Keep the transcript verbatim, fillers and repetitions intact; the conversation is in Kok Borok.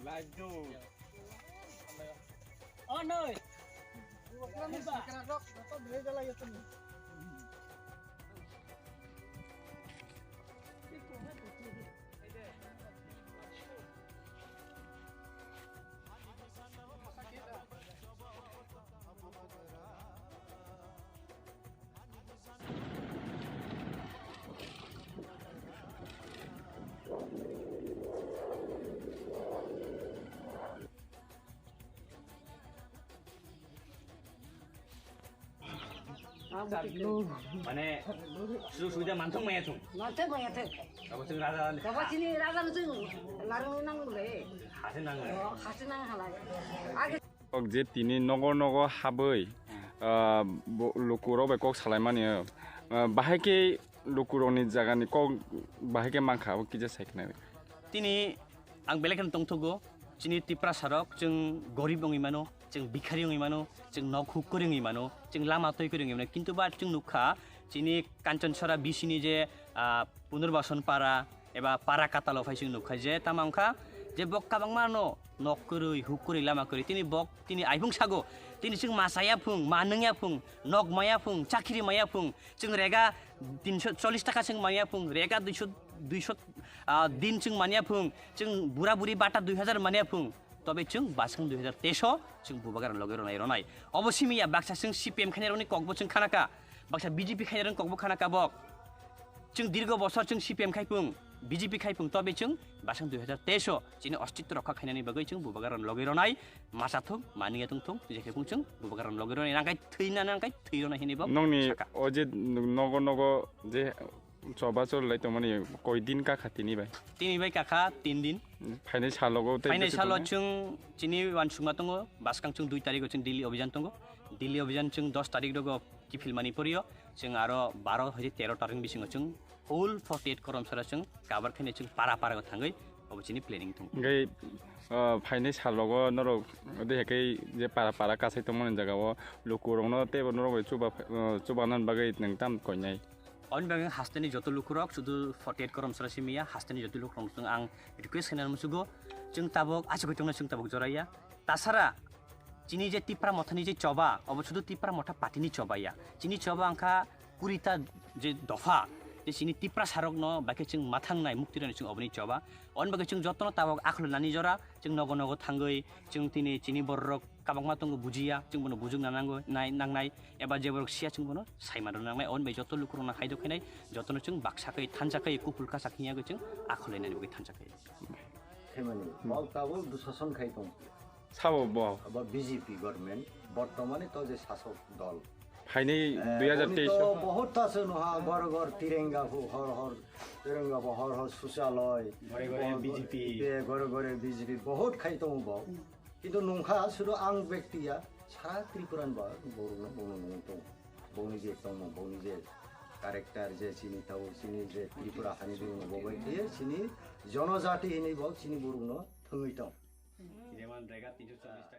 Oh, no. Mane, sujuk subida manthok maya chung. Manthok maya thok. Abo chwng raja ni. Baba chini raja no chwng larung nang le. Hase nang le. Oh, hase nang halai. Age Ok je tini nogo nogo habwi, ah, bo-, lukurok bai kok salaimani, ah, bahai khe lukurokni jagani kok bahai khe mankha, abo kisa sai khna. Tini ang belai kheno tongthogo, chini Tiprasa rok chwng gorib wngwi mano, chwng bikhari wngwi mano, chwng nok huk kwrwi wngwi mano, chwng lama twi kwrwi wngwi mano, kintu ba chwng nukha chini Kanchonsora bisini je, ah, Punurbason para, eba para katalo phai chwng nukha je tamo wngkha je bok kabangma no nok kwrwi, huk kwrwi, lama kwrwi. Tini bok, tini aibung sago, tini chwng ma chaya phung, ma nungya phung, nok maya phung, chakiri maya phung, chwng rega tinsho chollish taka chwng maya phung, rega duisho, duisho, ah, din chwng manya phung, chwng bura buri bata dui hajar manya phung, tobe chwng baswk dui hajar teis o chwng bubagra loge ronai ronai. Obo simi ya baksa chwng C P M khainai rokni kokbo chwng khanaka, baksa B J P khainai rokni kokbo khanaka bok. Chwng dirgo bosor chwng C P M khai phung, B J P khai phung, tobe chwng baswk dui hajar teis o chini ostitto rokha khainani bagwi chwng bubagra loge ronai, masa thung, mani ya thung thung, je khai phung chwng bubagra loge ronai, nangkai thwina nangkai thwi ronai hinwi bo Nongni saka. O je nogo nogo je choba chol lai tongmani koi din kakha tini bai? Tini bai kakha tin din. Phainai salogo tei Phainai bwswk salo tongmani? Chwng chini uansukma tongo, bwskang chwng dui tarikh o chwng Delhi obhijan tongo. Delhi obhijan chwng dos tarikh rogo kiphilmani porio chwng aro baro hai tero tarikh bisingo chwng full forty eight koromsara chwng cover khainai chwng para para o thangwi obo chini planning tongo. Hingke, ah, phainai salogo norok de hekai je para para kasai tongmani jaga o lukurokno teibo norok bai chuba, ah, chubanani bagwi nwng tam koinai? Oni bagwi hasteni joto lukurok, sudu forty eight koromsara simi ya, hasteni joto lukurok chwng ang request khaina musugo, chwng tabok achugwi tongna chwng tabok joraya. Tasara chini je Tipra Mothani je choba, obo sudu Tipra Motha party ni choba ya. Chini choba wngkha kurita je dopha, je chini Tiprasa rokno bai khe chwng mathangnai mukti rwnai chwng oboni choba. Oni bagwi chwng jotono tabok akhlo nani jora, chwng nogo nogo thangwi, chwng tini chini bororok kabangma tongo bujiya, chwng bono bujukna nango, nai, nangnai, eba je borok siya chwng bono saimano nangnai, oni bai joto lukurokno haidok khainai, jotono chwng baksa khai, thansa khai, kupul kasak hinya gwi chwng akholainani bagwi thansa khai. Khaimani, bok tabuk dusason khai tong. Sabo bo? Abo B J P government, bortomani to je sasok dol. Phainai Eh, dui hajar teis oni to o. Bahut ta se noha, ghor ghor tirenga phu, hor hor tirenga phu, hor hor suchaloi. Ghore ghore Bo-, B J P. Be, ghore ghore B J P, bahut khai tongo bo. Kintu nungkha sudu ang bektiya sara Tripura ni ba borokno bono nung tong. Boni je tongmo, boni je character je chini tau, chini je Tripura hani borokno bo bai khe chini jonojati hinwi bo chini borokno thwngwi tong. Jeman rega tinsho chollish taka.